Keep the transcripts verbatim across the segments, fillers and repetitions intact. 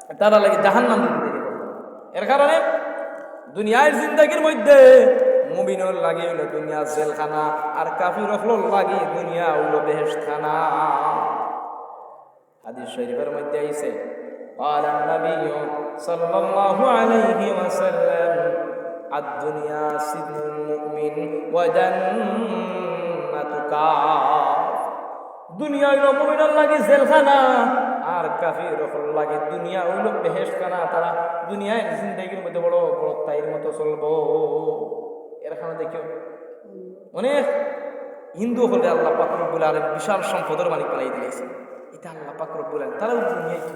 তারার লাগি জাহান্নাম রেডি করি দিছে। এর কারণে দুনিয়ার জিন্দেগির মধ্যে মুমিনর লাগি অইলো দুনিয়া জেলখানা, আর কাফির অকলর লাগি দুনিয়া অইলো বেহেশতখানা। হাদিস শরীফের মধ্যে আইছে, قال النبي صلى الله عليه وسلم: الدنيا سجن المؤمن وجنة كافر। দুনিয়া অইলো মুমিনর লাগি জেলখানা, আর কাফির অকলর লাগি দুনিয়া অইলো বেহেশতখানা। তারা দুনিয়ার জিন্দেগির মধ্যে বড় বড় তাইর মতো চলবো। এর কারণে দেখিও, অনেক হিন্দু অকলরে আল্লাহ পাক রব্বুল আলামিন বিশাল সম্পদর মালিক বানাই দিলাইছে। ইটা আল্লাহ পাক রব্বুল আলামিন, তারা অউ দুনিয়াত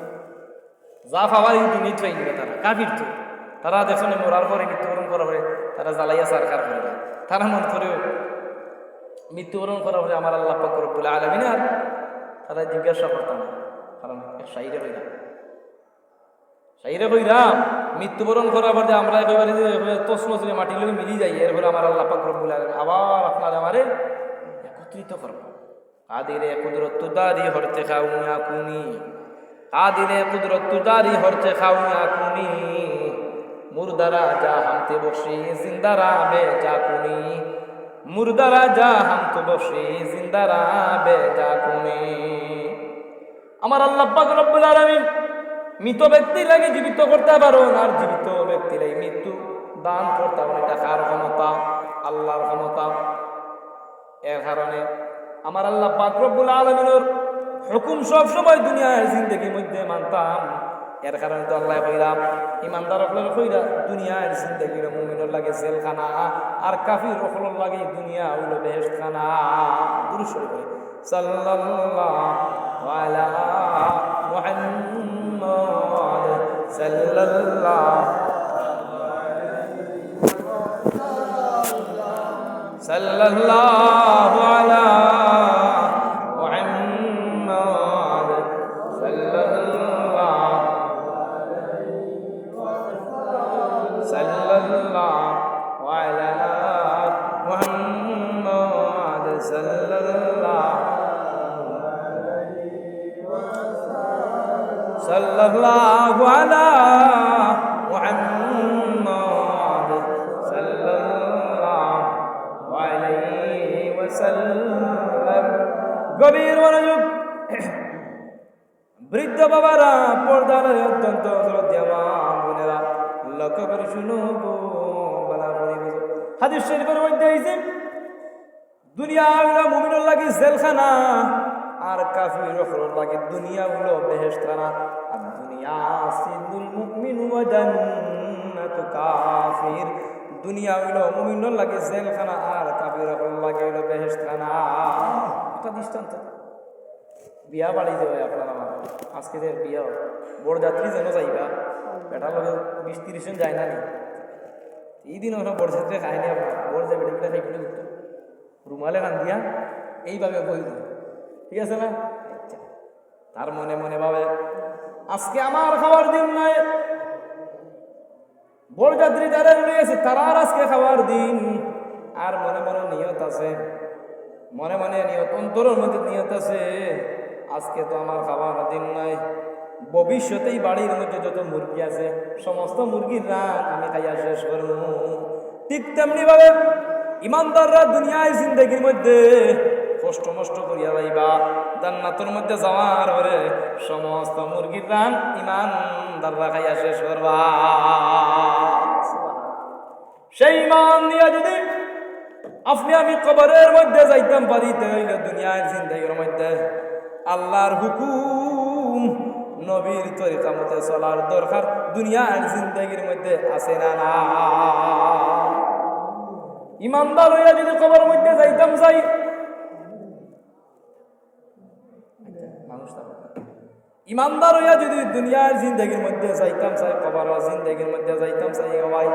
যা পাওয়ার ই দুনিয়াত পাইলিবা তারা, কাফির তো। তারা দেখছো নি, মরার পরে, মৃত্যুবরণ করার পরে তারা জ্বালাইয়া ছারখার করিলা। তারা মনে করেও মৃত্যুবরণ করার পরে আমার আল্লাহ পাক রব্বুল আলামিন আর তারা জিজ্ঞাসা করতা না। কারণ এক শাইরে কইরা, শাইরে কইরা, মৃত্যুবরণ করার পরে আমরা একেবারে যে তছনছ অইয়া মাটির লগে মিলি যাই, এরপরে আমার আল্লাহ পাক রব্বুল আলামিন আবার আপনারে আমারে একত্রিত করবা। قادر قدرت تو داری ہر چه خواہوں یا کنی، قادر قدرت تو داری ہر چه خواہوں یا کنی، مردہ را جا ہم تو بخشی، زندہ را بے جا کنی، مردہ را جا ہم تو بخشی، زندہ را بے جا کنی۔ আমার আল্লাহ পাক রব্বুল আলামিন মৃত ব্যক্তির লাগি জীবিত করতা পারইন, আর জীবিত ব্যক্তির লাগি মৃত্যু দান করতা পারইন। ইটা কার ক্ষমতা? আল্লাহর ক্ষমতা। এর কারণে আমার আল্লাহ পাক রব্বুল আলামিনর হুকুম সব সময় দুনিয়ার জিন্দেগির মধ্যে মানতাম। এর কারণে তো আল্লায় কইরা, ইমানদার অকলরে কইরা, দুনিয়ার জিন্দেগি অইলো মুমিনর লাগি জেলখানা, আর কাফির অকলর লাগি দুনিয়া অইলো বেহেশতখানা। দুরূদ শরীফ পড়ি। সাল্লাল্লাহু আলা মুহাম্মদ, সাল্লাল্লাহু صلى الله على محمد، صلى الله، صلى الله على محمد، صلى الله صلى الله على محمد صلى الله عليه وسلم। গভীর মনোযোগ। বৃদ্ধ বাবারা, পর্দার অন্তরালে হযরত জামা বোনেরা, লক্ষ্য করি শুনো গো, ভালা করি বুঝো। হাদিস শরীফের মধ্যে আইছে, দুনিয়া অইলো মুমিনর লাগি জেলখানা, আর কাফির অকলর লাগি দুনিয়া অইলো বেহেশতখানা। আর দুনিয়া সিজনুল মুমিন ওয়া জান্নাতু কাফির। দুনিয়া অইলো মুমিনর লাগি জেলখানা, আর কাফির অকলর লাগি অইলো বেহেশতখানা। একটা দৃষ্টান্ত। বিয়া বাড়ি যে অয় আপনার আমার, আজকে যে বিয়া, বরযাত্রী যেন যাইবা, বেটার লগে বিশ তিরিশ জন যায় না নি? ই দিন অইলো বরযাত্রী খায় নি আপনার, বর যে বেটা, বেটা খাইবো না কিন্তু। রুমালে কান্দিয়া এইভাবে বই দিল, ঠিক আছে না? আচ্ছা, তার মনে মনে ভাবে, আজকে আমার খাওয়ার দিন নায়, বরযাত্রী যারা রয়েছে তারার আজকে খাওয়ার দিন। আর মনে মনে নিয়ত আছে, মনে মনে নিয়ত, অন্তরের মধ্যে নিয়ত আছে, আজকে তো আমার খাওয়ার দিন নায়, ভবিষ্যতে এই বাড়ির মধ্যে যত মুরগি আছে, সমস্ত মুরগির রান আমি খাইয়া শেষ করমু। ঠিক তেমনি ভাবে ইমানদাররা দুনিয়ার জিন্দেগির মধ্যে কষ্ট মষ্ট করিয়া যাইবা, জান্নাতর মধ্যে যাওয়ার পরে সমস্ত মুরগির রান ইমানদাররা খাইয়া শেষ করবা। সেই ইমান নিয়া যদি আপনি আমি কবরের মধ্যে যাইতাম পারি, তে অইলে দুনিয়ার জিন্দেগির মধ্যে আল্লাহর হুকুম, নবীর তরিকা মতে চলার দরকার দুনিয়ার জিন্দেগির মধ্যে আছে না না? ইমানদার অইয়া যদি কবর মধ্যে যাইতাম চাই, মানুষ তো ইমানদার অইয়া যদি দুনিয়ার জিন্দেগির মধ্যে যাইতাম চাই, কবরর জিন্দেগির মধ্যে যাইতাম চাই, ও ভাই,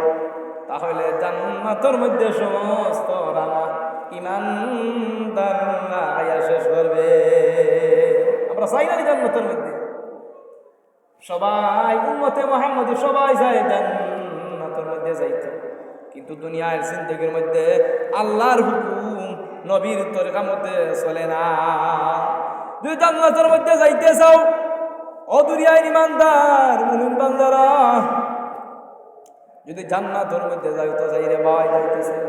তাহলে জান্নাতর মধ্যে সমস্ত রানা ইমানদার না খাইয়া শেষ করবে। আমরা চাই না নি জান্নাতর মধ্যে? সবাই উম্মতে মুহাম্মদী, সবাই চায় জান্নাতর মধ্যে যাইতে, কিন্তু দুনিয়ার জিন্দেগির মধ্যে আল্লাহর হুকুম, নবীর তরিকা মতে চলে না। যদি জান্নাতর মধ্যে যাইতে চাও, ও দুনিয়ার ইমানদার, মুমিন বান্দারা, যদি জান্নাতর মধ্যে যাইতে চাই রে ভাই, যাইতে চাই,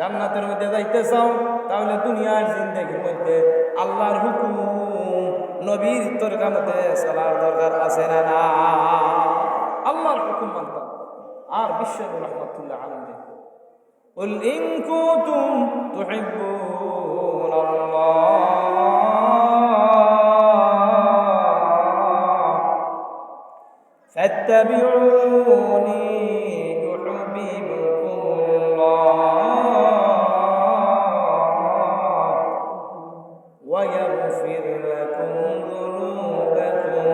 জান্নাতর মধ্যে যাইতে চাও, তাহলে দুনিয়ার জিন্দেগির মধ্যে আল্লাহর হুকুম, নবীর তরিকা মতে চলার দরকার আছে না না? আল্লাহর হুকুম মানতে হবে। আর বিশ্বনবী রহমতুল্লাহ আলাইহি, قل إن كنتم تحبون الله فاتبعوني يحببكم الله ويغفر لكم ذنوبكم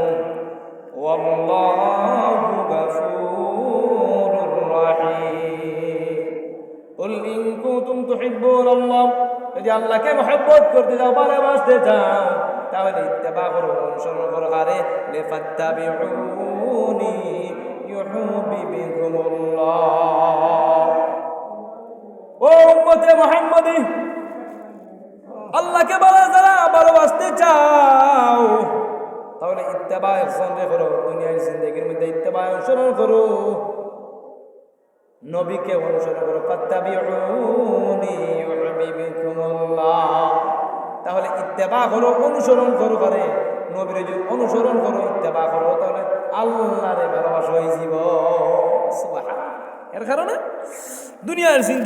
والله غفور رحيم। قل إن كنتم تحبون الله, যদি আল্লাহকে মহব্বত করতে চাও, ভালোবাসতে চাও, তাহলে ইত্তেবা করো, অনুসরণ করো কারে? ফাত্তাবিউনি ইউহবিবকুমুল্লাহ। ও উম্মতে মুহাম্মাদি, আল্লাহকে ভালো যারা ভালোবাসতে চাও, তাহলে ইত্তেবা একজনরে করো, দুনিয়ার জিন্দেগির মধ্যে ইত্তেবা অনুসরণ করো। নবীকে অনুসরণ করো, ফাত্তাবিউনি ইউহবিবকুমুল্লাহ। তাহলে ইত্তেবা করো, অনুসরণ করো কারে? নবীরে যদি অনুসরণ করো, ইত্তেবা করো, তাহলে আল্লাহরে ভালোবাসা অইযিবো। সুবহানাল্লাহ। এর কারণে দুনিয়ার জিন্দেগি